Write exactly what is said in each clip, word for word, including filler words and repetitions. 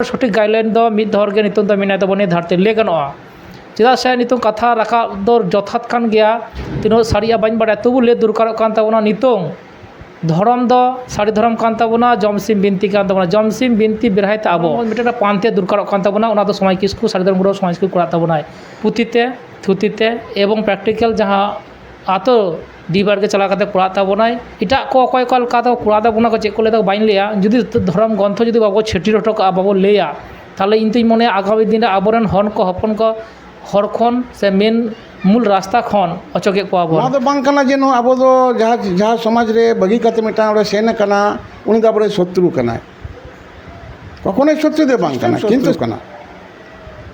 ᱥᱚᱴᱷᱤᱠ ᱜᱟᱭᱤᱰᱞᱟᱭᱤᱱ ᱫᱚ ᱢᱤᱫ ᱦᱚᱲ ᱜᱮ ᱱᱤᱛᱚᱝ ᱫᱚ ᱢᱮᱱᱟᱭ ᱛᱟᱵᱚᱱᱟ ᱫᱷᱟᱹᱨᱛᱤ ᱨᱮ, ᱞᱟᱹᱭ ᱜᱟᱱᱚᱜᱼᱟ᱾ ᱪᱮᱫᱟᱜ ᱥᱮ ᱱᱤᱛᱚᱝ ᱠᱟᱛᱷᱟ ᱨᱟᱠᱟᱵ ᱫᱚ ᱡᱚᱛᱷᱟᱛ ᱠᱟᱱ ᱜᱮᱭᱟ, ᱛᱤᱱᱟᱹᱜ ᱥᱟᱹᱨᱤᱭᱟ ᱵᱟᱹᱧ ᱵᱟᱲᱟᱭᱟ, ᱛᱚᱵᱩ ᱞᱟᱹᱭ ᱫᱚᱨᱠᱟᱨᱚᱜ ᱠᱟᱱ ᱛᱟᱵᱚᱱᱟ᱾ ᱱᱤᱛᱚᱝ ᱫᱷᱚᱨᱚᱢ ᱫᱚ ᱥᱟᱹᱨᱤ ᱫᱷᱚᱨᱚᱢ ᱠᱟᱱ ᱛᱟᱵᱚᱱᱟ, ᱡᱚᱢ ᱥᱤᱢ ᱵᱤᱱᱛᱤ ᱠᱟᱱ ᱛᱟᱵᱚᱱᱟ᱾ ᱡᱚᱢ ᱥᱤᱢ ᱵᱤᱱᱛᱤ ᱵᱮᱲᱦᱟᱭ ᱛᱮ ᱟᱵᱚ ᱢᱤᱫᱴᱮᱱ ᱯᱟᱱᱛᱮ ᱫᱚᱨᱠᱟᱨᱚᱜ ᱠᱟᱱ ᱛᱟᱵᱚᱱᱟ, ᱚᱱᱟ ᱫᱚ ᱥᱚᱢᱟᱡᱽ ᱠᱤᱥᱠᱩ, ᱥᱟᱹᱨᱤ ᱫᱷᱚᱨᱚᱢ ᱜᱩᱨᱩ ᱥᱚᱢᱟᱡᱽ ᱠᱤᱥᱠᱩ ᱠᱚᱨᱟᱜ ᱛᱟᱵᱚᱱᱟᱭ᱾ ᱯᱩᱛᱷᱤ ᱛᱮ, ᱛᱷᱩᱛᱤ ᱛᱮ ᱮᱵᱚᱝ ᱯᱨᱮᱠᱴᱤᱠᱮᱞ ᱡᱟᱦᱟᱸ ᱟᱛᱳ ᱰᱤᱦᱟᱹᱛ ᱜᱮ ᱪᱟᱞᱟᱣ ᱠᱟᱛᱮ ᱠᱚᱨᱟᱣ ᱛᱟᱵᱚᱱᱟᱭ᱾ ᱮᱴᱟᱜ ᱠᱚ ᱚᱠᱚᱭ ᱚᱠᱟ ᱞᱮᱠᱟ ᱫᱚ ᱠᱚᱨᱟᱣ ᱛᱟᱵᱚᱱᱟ ᱠᱚ, ᱪᱮᱫ ᱠᱚ ᱞᱟᱹᱭ ᱫᱟ ᱵᱟᱹᱧ ᱞᱟᱹᱭᱟ᱾ ᱡᱩᱫᱤ ᱫᱷᱚᱨᱚᱢ ᱜᱨᱚᱱᱛᱷᱚ ᱡᱩᱫᱤ ᱵᱟᱵᱚ ᱪᱷᱟᱹᱴᱭᱟᱹᱨ ᱦᱚᱴᱚ ᱠᱟᱜᱼᱟ, ᱵᱟᱵᱚ ᱞᱟᱹᱭᱟ, ᱛᱟᱦᱚᱞᱮ ᱤᱧ ᱫᱩᱧ ᱢᱚᱱᱮᱭᱟ ᱟᱜᱟᱢᱤ ᱫᱤᱱ ᱨᱮ ᱟᱵᱚᱨᱮᱱ ᱦᱚᱱ ᱠᱚ ᱦᱚᱯᱚᱱ ᱠᱚ ᱦᱚᱨ ᱠᱷᱚᱱ ᱥᱮ ᱢᱮᱱ ᱢᱩᱞ ᱨᱟᱥᱛᱟ ᱠᱷᱚᱱ ᱚᱪᱚᱜᱮᱫ ᱠᱚᱣᱟ ᱵᱚᱱ᱾ ᱱᱚᱣᱟ ᱫᱚ ᱵᱟᱝ ᱠᱟᱱᱟ ᱡᱮ ᱱᱚᱣᱟ ᱟᱵᱚ ᱫᱚ ᱡᱟᱦᱟᱸ, ᱡᱟᱦᱟᱸ ᱥᱚᱢᱟᱡᱽ ᱨᱮ ᱵᱟᱹᱜᱤ ᱠᱟᱛᱮ ᱢᱤᱫᱴᱟᱝ ᱚᱸᱰᱮ ᱥᱮᱱ ᱟᱠᱟᱱᱟ, ᱩᱱᱤ ᱫᱚ ᱟᱵᱚᱨᱮᱱ ᱥᱚᱛᱨᱩ ᱠᱟᱱᱟᱭ᱾ ᱠᱚᱠᱷᱚᱱᱳᱭ ᱥᱚᱛᱨᱩ ᱫᱚ ᱵᱟᱝ ᱠᱟᱱᱟ, ᱥᱚᱛᱨᱩ ᱠᱤᱱᱛᱩ ᱠᱟᱱᱟ᱾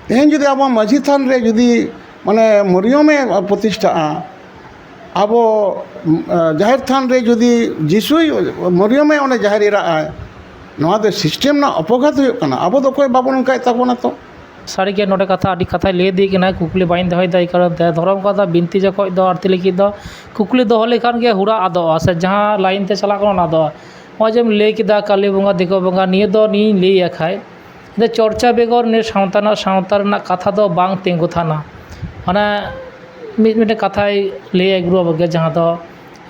ᱛᱮᱦᱮᱧ ᱡᱩᱫᱤ ᱟᱵᱚ ᱢᱟᱹᱡᱷᱤ ᱛᱷᱟᱱ ᱨᱮ ᱡᱩᱫᱤ ᱢᱟᱱᱮ ᱢᱚᱨᱤᱭᱚᱢᱮ ᱯᱨᱚᱛᱤᱥᱴᱷᱟᱜᱼᱟ, ᱟᱵᱚ ᱡᱟᱦᱮᱨ ᱛᱷᱟᱱ ᱨᱮ ᱡᱩᱫᱤ ᱡᱤᱥᱩᱭ, ᱢᱚᱨᱤᱭᱚᱢᱮ ᱚᱸᱰᱮ ᱡᱟᱦᱮᱨ ᱮᱨᱟᱜ ᱟᱭ, ᱱᱚᱣᱟ ᱫᱚ ᱥᱤᱥᱴᱮᱢ ᱨᱮᱱᱟᱜ ᱚᱯᱚᱜᱷᱟᱛ ᱦᱩᱭᱩᱜ ᱠᱟᱱᱟ᱾ ᱟᱵᱚ ᱫᱚ ᱚᱠᱚᱭ ᱵᱟᱵᱚᱱ ᱚᱱᱠᱟᱭᱮᱫ ᱛᱟᱵᱚᱱᱟ ᱛᱚ᱾ ᱥᱟᱹᱨᱤᱜᱮ ᱱᱚᱰᱮ ᱠᱟᱛᱷᱟ, ᱟᱹᱰᱤ ᱠᱟᱛᱷᱟᱭ ᱞᱟᱹᱭ ᱤᱫᱤᱭᱮᱫ ᱠᱟᱱᱟ, ᱠᱩᱠᱞᱤ ᱵᱟᱹᱧ ᱫᱚᱦᱚᱭᱮᱫᱟ, ᱮᱭ ᱠᱟᱨᱚᱱ ᱛᱮ ᱫᱷᱚᱨᱚᱢ ᱠᱟᱛᱷᱟ ᱵᱤᱱᱛᱤ ᱡᱚᱠᱷᱚᱡ ᱫᱚ ᱟᱨᱛᱤ ᱞᱟᱹᱜᱤᱫ ᱫᱚ ᱠᱩᱠᱞᱤ ᱫᱚᱦᱚ ᱞᱮᱠᱷᱟᱱ ᱜᱮ ᱦᱩᱲᱟ ᱟᱫᱚᱜᱼᱟ, ᱥᱮ ᱡᱟᱦᱟᱸ ᱞᱟᱭᱤᱱ ᱛᱮ ᱪᱟᱞᱟᱜ ᱠᱟᱱᱟ ᱚᱱᱟ ᱫᱚ᱾ ᱱᱚᱜᱼᱚᱭ ᱡᱮᱢ ᱞᱟᱹᱭ ᱠᱮᱫᱟ ᱠᱟᱹᱞᱤ ᱵᱚᱸᱜᱟ, ᱫᱤᱠᱩ ᱵᱚᱸᱜᱟ, ᱱᱤᱭᱟᱹ ᱫᱚ ᱱᱤᱭᱟᱹᱧ ᱞᱟᱹᱭᱟ ᱠᱷᱟᱡ, ᱪᱚᱨᱪᱟ ᱵᱮᱜᱚᱨ ᱱᱤᱭᱟᱹ ᱥᱟᱶᱛᱟ ᱨᱮᱱᱟᱜ, ᱥᱟᱶᱛᱟ ᱨᱮᱱᱟᱜ ᱠᱟᱛᱷᱟ ᱫᱚ ᱵᱟᱝ ᱛᱤᱸᱜᱩ ᱛᱷᱟᱱᱟ᱾ ᱢᱟᱱᱮ ᱢᱤᱫ, ᱢᱤᱫᱴᱮᱱ ᱠᱟᱛᱷᱟᱭ ᱞᱟᱹᱭᱟ ᱜᱩᱨᱩ ᱵᱟᱵᱟ ᱜᱮ, ᱡᱟᱦᱟᱸ ᱫᱚ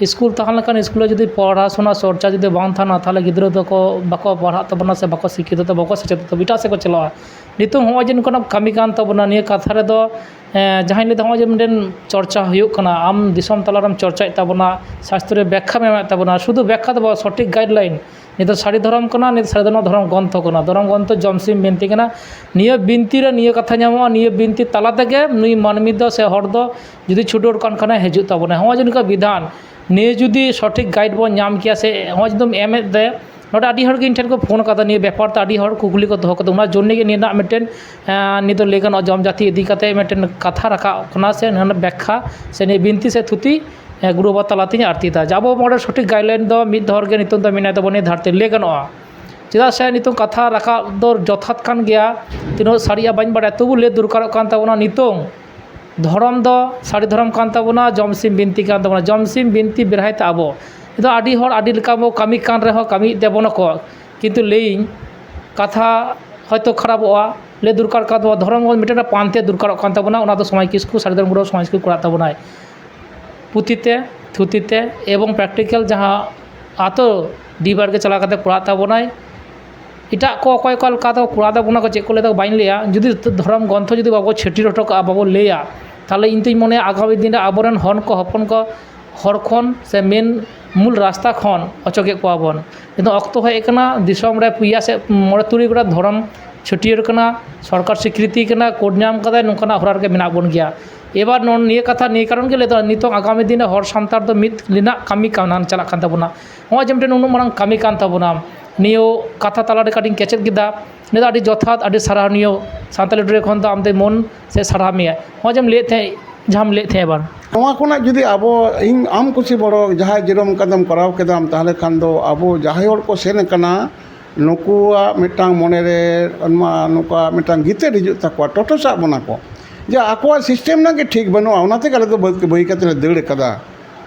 ᱥᱠᱩᱞ ᱛᱟᱦᱮᱸ ᱞᱮᱱᱠᱷᱟᱱ ᱥᱠᱩᱞ ᱨᱮ ᱡᱩᱫᱤ ᱯᱚᱲᱟᱥᱩᱱᱟ ᱪᱚᱨᱪᱟ ᱡᱩᱫᱤ ᱵᱟᱝ ᱛᱟᱦᱮᱱᱟ, ᱛᱟᱦᱚᱞᱮ ᱜᱤᱫᱽᱨᱟᱹ ᱫᱚᱠᱚ ᱵᱟᱠᱚ ᱯᱟᱲᱦᱟᱜ ᱛᱟᱵᱚᱱᱟ ᱥᱮ ᱵᱟᱠᱚ ᱥᱤᱠᱠᱷᱤᱛᱚ, ᱵᱟᱠᱚ ᱥᱮᱪᱮᱫᱚᱜ, ᱮᱴᱟᱜ ᱥᱮᱫ ᱠᱚ ᱪᱟᱞᱟᱜᱼᱟ᱾ ᱱᱤᱛᱚᱝ ᱦᱚᱸᱜᱼᱚᱭ ᱡᱮ ᱱᱚᱝᱠᱟᱱᱟᱜ ᱠᱟᱹᱢᱤ ᱠᱟᱱ ᱛᱟᱵᱚᱱᱟ, ᱱᱤᱭᱟᱹ ᱠᱟᱛᱷᱟ ᱨᱮᱫᱚ ᱮᱸ, ᱡᱟᱦᱟᱸᱧ ᱞᱟᱹᱭᱫᱟ, ᱱᱚᱜᱼᱚᱭ ᱡᱮ ᱢᱤᱫᱴᱮᱱ ᱪᱚᱨᱪᱟ ᱦᱩᱭᱩᱜ ᱠᱟᱱᱟ, ᱟᱢ ᱫᱤᱥᱚᱢ ᱛᱟᱞᱟᱨᱮᱢ ᱪᱚᱨᱪᱟᱭᱮᱫ ᱛᱟᱵᱚᱱᱟ, ᱥᱟᱥᱛᱨᱚ ᱨᱮ ᱵᱮᱠᱠᱷᱟᱢ ᱮᱢᱮᱫ ᱛᱟᱵᱚᱱᱟ, ᱥᱩᱫᱷᱩ ᱵᱮᱠᱠᱷᱟ ᱫᱚ ᱵᱟᱝ, ᱥᱚᱴᱷᱤᱠ ᱜᱟᱭᱤᱰᱞᱟᱭᱤᱱ᱾ ᱱᱤᱭᱟᱹ ᱫᱚ ᱥᱟᱹᱨᱤ ᱫᱷᱚᱨᱚᱢ ᱠᱟᱱᱟ, ᱱᱤᱭᱟᱹ ᱫᱚ ᱥᱟᱹᱨᱤ ᱫᱷᱚᱨᱚᱢ ᱫᱷᱚᱨᱚᱢ ᱜᱨᱚᱱᱛᱷᱚ ᱠᱟᱱᱟ, ᱫᱷᱚᱨᱚᱢ ᱜᱨᱚᱱᱛᱷᱚ ᱡᱚᱢᱥᱤᱢ ᱵᱤᱱᱛᱤ ᱠᱟᱱᱟ᱾ ᱱᱤᱭᱟᱹ ᱵᱤᱱᱛᱤ ᱨᱮ ᱱᱤᱭᱟᱹ ᱠᱟᱛᱷᱟ ᱧᱟᱢᱚᱜᱼᱟ, ᱱᱤᱭᱟᱹ ᱵᱤᱱᱛᱤ ᱛᱟᱞᱟ ᱛᱮᱜᱮ ᱱᱩᱭ ᱢᱟᱹᱱᱢᱤ ᱫᱚ ᱥᱮ ᱦᱚᱲ ᱫᱚ ᱡᱩᱫᱤ ᱪᱷᱩᱰᱟᱹᱨ ᱠᱟᱱ ᱠᱷᱟᱱᱮ ᱦᱤᱡᱩᱜ ᱛᱟᱵᱚᱱᱟ᱾ ᱱᱚᱜᱼᱚᱭ ᱡᱮ ᱱᱚᱝᱠᱟ ᱵᱤᱫᱷᱟᱱ, ᱱᱤᱭᱟᱹ ᱡᱩᱫᱤ ᱥᱚᱴᱷᱤᱠ ᱜᱟᱭᱤᱰ ᱵᱚᱱ ᱧᱟᱢ ᱠᱮᱭᱟ ᱥᱮ, ᱱᱚᱜᱼᱚᱭ ᱡᱩᱫᱤᱢ ᱮᱢᱮᱫ ᱛᱮ, ᱱᱚᱰᱮ ᱟᱹᱰᱤ ᱦᱚᱲ ᱜᱮ ᱤᱧ ᱴᱷᱮᱱ ᱠᱚ ᱯᱷᱳᱱ ᱠᱟᱫᱟ ᱱᱤᱭᱟᱹ ᱵᱮᱯᱟᱨ ᱛᱮ, ᱟᱹᱰᱤ ᱦᱚᱲ ᱠᱩᱠᱞᱤ ᱠᱚ ᱫᱚᱦᱚ ᱠᱟᱫᱟ, ᱚᱱᱟ ᱡᱚᱱᱱᱮ ᱜᱮ ᱱᱤᱭᱟᱹ ᱨᱮᱱᱟᱜ ᱢᱤᱫᱴᱮᱱ, ᱮᱸ, ᱱᱤᱭᱟᱹ ᱫᱚ ᱞᱟᱹᱭ ᱜᱟᱱᱚᱜᱼᱟ ᱡᱚᱢ ᱡᱟᱹᱛᱤ ᱤᱫᱤ ᱠᱟᱛᱮ ᱢᱤᱫᱴᱮᱱ ᱠᱟᱛᱷᱟ ᱨᱟᱠᱟᱵ ᱠᱟᱱᱟ ᱥᱮ ᱱᱚᱣᱟ ᱨᱮᱱᱟᱜ ᱵᱮᱠᱠᱷᱟ ᱥᱮ ᱱᱤᱭᱟᱹ ᱵᱤᱱᱛᱤ ᱥᱮ ᱛᱷᱩᱛᱤ, ᱮᱸ, ᱜᱩᱨᱩ ᱵᱟᱵᱟ ᱛᱟᱞᱟ ᱛᱮᱧ ᱟᱨᱛᱤ ᱫᱟ᱾ ᱡᱮ ᱟᱵᱚ ᱱᱚᱰᱮ ᱥᱚᱴᱷᱤᱠ ᱜᱟᱭᱤᱰᱞᱟᱭᱤᱱ ᱫᱚ ᱢᱤᱫ ᱦᱚᱲ ᱜᱮ ᱱᱤᱛᱚᱝ ᱫᱚ ᱢᱮᱱᱟᱭ ᱛᱟᱵᱚᱱ ᱱᱤᱭᱟᱹ ᱫᱷᱟᱹᱨᱛᱤ ᱨᱮ, ᱞᱟᱹᱭ ᱜᱟᱱᱚᱜᱼᱟ᱾ ᱪᱮᱫᱟᱜ ᱥᱮ ᱱᱤᱛᱚᱝ ᱠᱟᱛᱷᱟ ᱨᱟᱠᱟᱵ ᱫᱚ ᱡᱚᱛᱷᱟᱛ ᱠᱟᱱ ᱜᱮᱭᱟ, ᱛᱤᱱᱟᱹᱜ ᱥᱟᱹᱨᱤᱭᱟ ᱵᱟᱹᱧ ᱵᱟᱲᱟᱭᱟ, ᱛᱚᱵᱩ ᱞᱟᱹᱭ ᱫᱚᱨᱠᱟᱨᱚᱜ ᱠᱟᱱ ᱛᱟᱵᱚᱱᱟ᱾ ᱱᱤᱛᱚᱝ ᱫᱷᱚᱨᱚᱢ ᱫᱚ ᱥᱟᱹᱨᱤ ᱫᱷᱚᱨᱚᱢ ᱠᱟᱱ ᱛᱟᱵᱚᱱᱟ, ᱡᱚᱢ ᱥᱤᱢ ᱵᱤᱱᱛᱤ ᱠᱟᱱ ᱛᱟᱵᱚᱱᱟ, ᱡᱚᱢ ᱥᱤᱢ ᱵᱤᱱᱛᱤ ᱵᱮᱲᱦᱟᱭ ᱛᱮ ᱟᱵᱚ ᱱᱤᱛᱚᱜ ᱟᱹᱰᱤ ᱦᱚᱲ ᱟᱹᱰᱤ ᱞᱮᱠᱟ ᱵᱚ ᱠᱟᱹᱢᱤ ᱠᱟᱱ ᱨᱮᱦᱚᱸ ᱠᱟᱹᱢᱤᱭᱮᱫ ᱛᱟᱵᱚᱱᱟᱠᱚ, ᱠᱤᱱᱛᱩ ᱞᱟᱹᱭᱟᱹᱧ ᱠᱟᱛᱷᱟ ᱦᱚᱭᱛᱳ ᱠᱷᱟᱨᱟᱯᱚᱜᱼᱟ, ᱞᱟᱹᱭ ᱫᱚᱨᱠᱟᱨ ᱠᱟᱱ ᱛᱟᱵᱚᱱᱟ, ᱫᱷᱚᱨᱚᱢ ᱜᱚᱲ ᱢᱤᱫᱴᱮᱱ ᱯᱟᱱᱛᱮ ᱫᱚᱨᱠᱟᱨᱚᱜ ᱠᱟᱱ ᱛᱟᱵᱚᱱᱟ, ᱚᱱᱟ ᱫᱚ ᱥᱚᱢᱟᱡᱽ ᱠᱤᱥᱠᱩ ᱥᱟᱹᱨᱤ ᱫᱷᱚᱨᱚᱢ ᱜᱚᱲ ᱥᱚᱢᱟᱡᱽ ᱠᱤᱥᱠᱩ ᱠᱚᱨᱟᱜ ᱛᱟᱵᱚᱱᱟᱭ᱾ ᱯᱩᱛᱷᱤ ᱛᱮ, ᱛᱷᱩᱛᱤ ᱛᱮ ᱮᱵᱚᱝ ᱯᱨᱮᱠᱴᱤᱠᱮᱞ ᱡᱟᱦᱟᱸ ᱟᱛᱳ ᱰᱤ ᱵᱟᱨ ᱜᱮ ᱪᱟᱞᱟᱣ ᱠᱟᱛᱮ ᱠᱚᱨᱟᱜ ᱛᱟᱵᱚᱱᱟᱭ᱾ ᱮᱴᱟᱜ ᱠᱚ ᱚᱠᱚᱭ ᱚᱠᱟ ᱞᱮᱠᱟ ᱫᱚ ᱠᱚᱨᱟᱣ ᱛᱟᱵᱚᱱᱟ ᱠᱚ, ᱪᱮᱫ ᱠᱚ ᱞᱟᱹᱭ ᱫᱟ ᱵᱟᱹᱧ ᱞᱟᱹᱭᱟ, ᱡᱩᱫᱤ ᱫᱷᱚᱨᱚᱢ ᱜᱨᱚᱱᱛᱷᱚ ᱡᱩᱫᱤ ᱵᱟᱵᱚ ᱪᱷᱟᱹᱴᱭᱟᱹᱨ ᱦᱚᱴᱚ ᱠᱟᱜᱼᱟ, ᱵᱟᱵᱚ ᱞᱟᱹᱭᱟ, ᱛᱟᱦᱚᱞᱮ ᱤᱧ ᱫᱩᱧ ᱢᱚᱱᱮᱭᱟ ᱟᱜᱟᱢᱤ ᱫᱤᱱ ᱨᱮ ᱟᱵᱚᱨᱮᱱ ᱦᱚᱱ ᱠᱚ ᱦᱚᱯᱚᱱ ᱠᱚ ᱦᱚᱨ ᱠᱷᱚᱱ ᱥᱮ ᱢᱮᱱ ᱢᱩᱞ ᱨᱟᱥᱛᱟ ᱠᱷᱚᱱ ᱚᱪᱚᱜᱮᱫ ᱠᱚᱣᱟ ᱵᱚᱱ᱾ ᱱᱤᱛᱚᱜ ᱚᱠᱛᱚ ᱦᱮᱡ ᱟᱠᱟᱱᱟ ᱫᱤᱥᱚᱢ ᱨᱮ ᱯᱮᱭᱟ ᱥᱮ ᱢᱚᱬᱮ ᱛᱩᱨᱩᱭ ᱜᱚᱴᱟᱝ ᱫᱷᱚᱨᱚᱢ ᱪᱷᱟᱹᱴᱭᱟᱹᱨ ᱠᱟᱱᱟ, ᱥᱚᱨᱠᱟᱨ ᱥᱤᱠᱨᱤᱛᱤ ᱠᱟᱱᱟ, ᱠᱳᱰ ᱧᱟᱢ ᱠᱟᱫᱟᱭ, ᱱᱚᱝᱠᱟᱱᱟᱜ ᱦᱚᱨᱟ ᱨᱮᱜᱮ ᱢᱮᱱᱟᱜ ᱵᱚᱱ ᱜᱮᱭᱟ᱾ ᱮᱵᱟᱨ ᱱᱚ-, ᱱᱤᱭᱟᱹ ᱠᱟᱛᱷᱟ ᱱᱤᱭᱟᱹ ᱠᱟᱨᱚᱱ ᱜᱮ ᱞᱟᱹᱭ ᱫᱟ, ᱱᱤᱛᱚᱜ ᱟᱜᱟᱢᱤ ᱫᱤᱱ ᱨᱮ ᱦᱚᱲ ᱥᱟᱱᱛᱟᱲ ᱫᱚ ᱢᱤᱫ ᱨᱮᱱᱟᱜ ᱠᱟᱹᱢᱤ ᱠᱟᱱᱟ ᱪᱟᱞᱟᱜ ᱠᱟᱱ ᱛᱟᱵᱚᱱᱟ᱾ ᱱᱚᱜᱼᱚᱭ ᱡᱮ ᱢᱤᱫᱴᱮᱱ ᱱᱩᱱᱟᱹᱜ ᱢᱟᱨᱟᱝ ᱠᱟᱹᱢᱤ ᱠᱟᱱ ᱛᱟᱵᱚᱱᱟ, ᱱᱤᱭᱟᱹ ᱠᱟᱛᱷᱟ ᱛᱟᱞᱟ ᱨᱮ ᱠᱟᱹᱴᱤᱡ ᱤᱧ ᱠᱮᱪᱮᱫ ᱠᱮᱫᱟ᱾ ᱱᱤᱭᱟᱹ ᱫᱚ ᱟᱹᱰᱤ ᱡᱚᱛᱷᱟᱛ, ᱟᱹᱰᱤ ᱥᱟᱨᱦᱟᱣᱱᱤᱭᱚ, ᱥᱟᱱᱛᱟᱲᱤ ᱴᱩᱰᱮ ᱠᱷᱚᱱ ᱫᱚ ᱟᱢ ᱫᱚ ᱢᱚᱱ ᱥᱮ ᱥᱟᱨᱦᱟᱣ ᱢᱮᱭᱟ᱾ ᱱᱚᱜᱼᱚᱭ ᱡᱮᱢ ᱞᱟᱹᱭᱮᱫ ᱛᱟᱦᱮᱸᱫ, ᱡᱟᱦᱟᱸᱢ ᱞᱟᱹᱭᱮᱫ ᱛᱟᱦᱮᱸᱫ ᱮᱵᱟᱨ᱾ ᱱᱚᱣᱟ ᱠᱷᱚᱱᱟᱜ ᱡᱩᱫᱤ ᱟᱵᱚ, ᱤᱧ ᱟᱢ ᱠᱩᱥᱤ ᱵᱚᱲᱚ ᱡᱟᱦᱟᱸᱭ ᱡᱮᱨᱚᱠᱚᱢ ᱠᱟᱫᱟᱢ ᱠᱚᱨᱟᱣ ᱠᱮᱫᱟᱢ, ᱛᱟᱦᱚᱞᱮ ᱠᱷᱟᱱ ᱫᱚ ᱟᱵᱚ ᱡᱟᱦᱟᱸᱭ ᱦᱚᱲ ᱠᱚ ᱥᱮᱱ ᱟᱠᱟᱱᱟ, ᱱᱩᱠᱩᱣᱟᱜ ᱢᱤᱫᱴᱟᱝ ᱢᱚᱱᱮ ᱨᱮ ᱱᱚᱣᱟ, ᱱᱚᱝᱠᱟ ᱢᱤᱫᱴᱟᱝ ᱜᱤᱛᱟᱹᱨ ᱦᱤᱡᱩᱜ ᱛᱟᱠᱚᱣᱟ, ᱴᱚᱴᱚᱥᱟᱜ ᱵᱚᱱᱟ ᱠᱚ, ᱡᱮ ᱟᱠᱚᱣᱟᱜ ᱥᱤᱥᱴᱮᱢ ᱨᱮᱱᱟᱜ ᱜᱮ ᱴᱷᱤᱠ ᱵᱟᱹᱱᱩᱜᱼᱟ, ᱚᱱᱟ ᱛᱮᱜᱮ ᱟᱞᱮ ᱫᱚ ᱵᱟᱹᱭ, ᱵᱟᱹᱭ ᱠᱟᱛᱮ ᱞᱮ ᱫᱟᱹᱲ ᱠᱟᱫᱟ᱾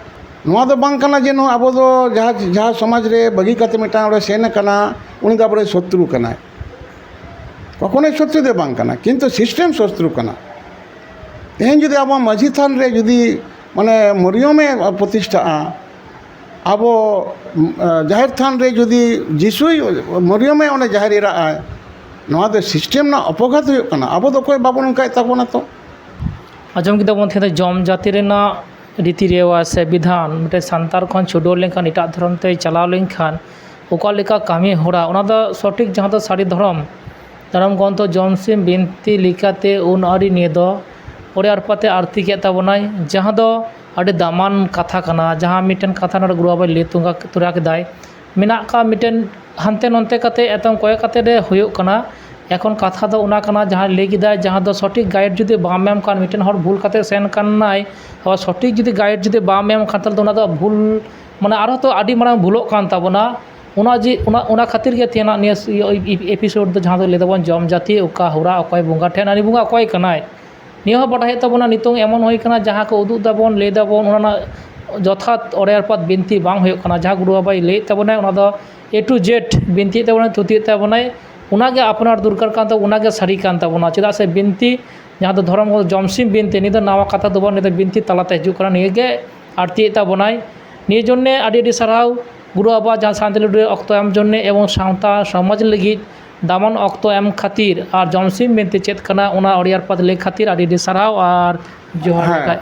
ᱱᱚᱣᱟ ᱫᱚ ᱵᱟᱝ ᱠᱟᱱᱟ ᱡᱮ ᱱᱚᱣᱟ ᱟᱵᱚ ᱫᱚ ᱡᱟᱦᱟᱸ, ᱡᱟᱦᱟᱸ ᱥᱚᱢᱟᱡᱽ ᱨᱮ ᱵᱟᱹᱜᱤ ᱠᱟᱛᱮ ᱢᱤᱫᱴᱟᱝ ᱦᱚᱲᱮ ᱥᱮᱱ ᱟᱠᱟᱱᱟ, ᱩᱱᱤ ᱫᱚ ᱟᱵᱚᱨᱮᱱ ᱥᱚᱛᱨᱩ ᱠᱟᱱᱟᱭ᱾ ᱠᱚᱠᱷᱚᱱᱳᱭ ᱥᱚᱛᱨᱩ ᱫᱚ ᱵᱟᱝ ᱠᱟᱱᱟ, ᱠᱤᱱᱛᱩ ᱥᱤᱥᱴᱮᱢ ᱥᱚᱛᱨᱩ ᱠᱟᱱᱟ᱾ ᱛᱮᱦᱮᱧ ᱡᱩᱫᱤ ᱟᱵᱚ ᱢᱟᱹᱡᱷᱤ ᱛᱷᱟᱱ ᱨᱮ ᱡᱩᱫᱤ ᱢᱟᱱᱮ ᱢᱚᱨᱤᱭᱚᱢᱮ ᱯᱨᱚᱛᱤᱥᱴᱷᱟᱜᱼᱟ, ᱟᱵᱚ, ᱩᱢ, ᱡᱟᱦᱮᱨ ᱛᱷᱟᱱ ᱨᱮ ᱡᱩᱫᱤ ᱡᱤᱥᱩᱭ, ᱢᱚᱨᱤᱭᱚᱢᱮ ᱚᱸᱰᱮ ᱡᱟᱦᱮᱨ ᱮᱨᱟᱜᱼᱟᱭ, ᱱᱚᱣᱟ ᱫᱚ ᱥᱤᱥᱴᱮᱢ ᱨᱮᱱᱟᱜ ᱚᱯᱚᱜᱷᱟᱛ ᱦᱩᱭᱩᱜ ᱠᱟᱱᱟ᱾ ᱟᱵᱚ ᱫᱚ ᱚᱠᱚᱭ ᱵᱟᱵᱚᱱ ᱚᱱᱠᱟᱭᱮᱫ ᱛᱟᱵᱚᱱᱟ ᱛᱚ᱾ ᱟᱸᱡᱚᱢ ᱠᱮᱫᱟ ᱵᱚᱱ ᱛᱮᱦᱮᱧ ᱫᱚ ᱡᱚᱢ ᱡᱟᱹᱛᱤ ᱨᱮᱱᱟᱜ ᱨᱤᱛᱤ ᱨᱮᱣᱟᱡᱽ ᱥᱮ ᱵᱤᱫᱷᱟᱱ ᱢᱤᱫᱴᱮᱱ ᱥᱟᱱᱛᱟᱲ ᱠᱷᱚᱱ ᱪᱷᱩᱰᱟᱹᱨ ᱞᱮᱱᱠᱷᱟᱱ ᱮᱴᱟᱜ ᱫᱷᱚᱨᱚᱢ ᱛᱮᱭ ᱪᱟᱞᱟᱣ ᱞᱮᱱᱠᱷᱟᱱ ᱚᱠᱟ ᱞᱮᱠᱟ ᱠᱟᱹᱢᱤ ᱦᱚᱨᱟ, ᱚᱱᱟ ᱫᱚ ᱥᱚᱴᱷᱤᱠ ᱡᱟᱦᱟᱸ ᱫᱚ ᱥᱟᱹᱨᱤ ᱫᱷᱚᱨᱚᱢ ᱫᱷᱚᱨᱚᱢ ᱜᱨᱚᱱᱛᱷᱚ ᱡᱚᱢᱥᱤᱢ ᱵᱤᱱᱛᱤ ᱞᱮᱠᱟᱛᱮ ᱩᱱ ᱟᱹᱨᱤ ᱱᱤᱭᱟᱹ ᱫᱚ ᱚᱲᱮ ᱟᱨᱯᱟᱛᱮ ᱟᱨᱛᱤ ᱠᱮᱫ ᱛᱟᱵᱚᱱᱟᱭ, ᱡᱟᱦᱟᱸ ᱫᱚ ᱟᱹᱰᱤ ᱫᱟᱢᱟᱱ ᱠᱟᱛᱷᱟ ᱠᱟᱱᱟ᱾ ᱡᱟᱦᱟᱸ ᱢᱤᱫᱴᱮᱱ ᱠᱟᱛᱷᱟ ᱱᱚᱰᱮ ᱜᱩᱨᱩ ᱵᱟᱵᱟᱭ ᱞᱟᱹᱭ ᱛᱚᱨᱟ ᱠᱮᱫᱟᱭ, ᱢᱮᱱᱟᱜ ᱠᱟᱜ ᱢᱤᱫᱴᱮᱱ ᱦᱟᱱᱛᱮ ᱱᱚᱱᱛᱮ ᱠᱟᱛᱮ ᱮᱛᱚᱢ ᱠᱚᱭᱚᱜ ᱠᱟᱛᱮ ᱨᱮ ᱦᱩᱭᱩᱜ ᱠᱟᱱᱟ᱾ ᱮᱠᱷᱚᱱ ᱠᱟᱛᱷᱟ ᱫᱚ ᱚᱱᱟ ᱠᱟᱱᱟ, ᱡᱟᱦᱟᱸ ᱞᱟᱹᱭ ᱠᱮᱫᱟᱭ, ᱡᱟᱦᱟᱸ ᱫᱚ ᱥᱚᱴᱷᱤᱠ ᱜᱟᱭᱤᱰ ᱡᱩᱫᱤ ᱵᱟᱢ ᱮᱢ ᱠᱷᱟᱱ, ᱢᱤᱫᱴᱮᱱ ᱦᱚᱲ ᱵᱷᱩᱞ ᱠᱟᱛᱮ ᱥᱮᱱ ᱠᱟᱱᱟᱭ, ᱟᱵᱟᱨ ᱥᱚᱴᱷᱤᱠ ᱡᱩᱫᱤ ᱜᱟᱭᱤᱰ ᱡᱩᱫᱤ ᱵᱟᱢ ᱮᱢ ᱠᱷᱟᱱ, ᱛᱟᱦᱚᱞᱮ ᱫᱚ ᱚᱱᱟ ᱫᱚ ᱵᱷᱩᱞ, ᱢᱟᱱᱮ ᱟᱨᱦᱚᱸ ᱛᱚ ᱟᱹᱰᱤ ᱢᱟᱨᱟᱝ ᱵᱷᱩᱞᱚᱜ ᱠᱟᱱ ᱛᱟᱵᱚᱱᱟ᱾ ᱚᱱᱟ ᱡᱮ, ᱚᱱᱟ, ᱚᱱᱟ ᱠᱷᱟᱹᱛᱤᱨ ᱜᱮ ᱛᱮᱦᱮᱧᱟᱜ ᱱᱤᱭᱟᱹ ᱮᱯᱤᱥᱳᱰ ᱫᱚ, ᱡᱟᱦᱟᱸ ᱫᱚ ᱞᱟᱹᱭ ᱫᱟᱵᱚᱱ ᱡᱚᱢ ᱡᱟᱹᱛᱤ ᱚᱠᱟ ᱦᱚᱨᱟ, ᱚᱠᱚᱭ ᱵᱚᱸᱜᱟ ᱴᱷᱮᱱ, ᱟᱨ ᱵᱚᱸᱜᱟ ᱚᱠᱚᱭ ᱠᱟᱱᱟᱭ, ᱱᱤᱭᱟᱹ ᱦᱚᱸ ᱵᱟᱰᱟᱭ ᱦᱩᱭᱩᱜ ᱛᱟᱵᱚᱱᱟ᱾ ᱱᱤᱛᱚᱝ ᱮᱢᱚᱱ ᱦᱩᱭ ᱠᱟᱱᱟ, ᱡᱟᱦᱟᱸ ᱠᱚ ᱩᱫᱩᱜ ᱫᱟᱵᱚᱱ, ᱞᱟᱹᱭ ᱫᱟᱵᱚᱱ, ᱚᱱᱟ ᱨᱮᱱᱟᱜ ᱡᱚᱛᱷᱟᱛ ᱚᱲᱮ ᱟᱨᱯᱟᱛ ᱵᱤᱱᱛᱤ ᱵᱟᱝ ᱦᱩᱭᱩᱜ ᱠᱟᱱᱟ᱾ ᱡᱟᱦᱟᱸ ᱜᱩᱨᱩ ᱵᱟᱵᱟᱭ ᱞᱟᱹᱭᱮᱫ ᱛᱟᱵᱚᱱᱟᱭ, ᱚᱱᱟ ᱫᱚ A to Z ᱵᱤᱱᱛᱤᱭᱮᱫ ᱛᱟᱵᱚᱱᱟᱭ, ᱛᱷᱩᱛᱤᱭᱮᱫ ᱛᱟᱵᱚᱱᱟᱭ᱾ ᱚᱱᱟᱜᱮ ᱟᱯᱱᱟᱨ ᱫᱚᱨᱠᱟᱨ ᱠᱟᱱ ᱛᱟᱵᱚᱱᱟ, ᱚᱱᱟᱜᱮ ᱥᱟᱹᱨᱤ ᱠᱟᱱ ᱛᱟᱵᱚᱱᱟ᱾ ᱪᱮᱫᱟᱜ ᱥᱮ ᱵᱤᱱᱛᱤ, ᱡᱟᱦᱟᱸ ᱫᱚ ᱫᱷᱚᱨᱚᱢ ᱜᱨᱚᱱᱛᱷ ᱡᱚᱢᱥᱤᱢ ᱵᱤᱱᱛᱤ, ᱱᱤᱭᱟᱹ ᱫᱚ ᱱᱟᱣᱟ ᱠᱟᱛᱷᱟ ᱫᱚ ᱵᱟᱝ, ᱱᱤᱭᱟᱹ ᱫᱚ ᱵᱤᱱᱛᱤ ᱛᱟᱞᱟᱛᱮ ᱦᱤᱡᱩᱜ ᱠᱟᱱᱟ, ᱱᱤᱭᱟᱹᱜᱮ ᱟᱬᱛᱤᱭᱮᱫ ᱛᱟᱵᱚᱱᱟᱭ᱾ ᱱᱤᱭᱟᱹ ᱡᱚᱱᱱᱮ ᱟᱹᱰᱤ ᱟᱹᱰᱤ ᱥᱟᱨᱦᱟᱣ ᱜᱩᱨᱩ ᱟᱵᱚᱣᱟᱜ ᱡᱟᱦᱟᱸ ᱥᱟᱱᱛᱟᱲᱤ ᱞᱩᱰᱤ ᱚᱠᱛᱚ ᱮᱢ ᱡᱚᱱᱱᱮ ᱮᱵᱚᱝ ᱥᱟᱶᱛᱟ ᱥᱚᱢᱟᱡᱽ ᱞᱟᱹᱜᱤᱫ ᱫᱟᱢᱟᱱ ᱚᱠᱛᱚ ᱮᱢ ᱠᱷᱟᱹᱛᱤᱨ ᱟᱨ ᱡᱚᱢᱥᱤᱢ ᱵᱤᱱᱛᱤ ᱪᱮᱫ ᱠᱟᱱᱟ ᱚᱱᱟ ᱟᱹᱰᱤ ᱟᱨᱯᱟᱛ ᱞᱟᱹᱭ ᱠᱷᱟᱹᱛᱤᱨ ᱟᱹᱰᱤ ᱟᱹᱰᱤ ᱥᱟᱨᱦᱟᱣ ᱟᱨ ᱡᱚᱦᱟᱨ᱾ ᱦᱮᱸ᱾ ᱞᱮᱠᱷᱟᱡ᱾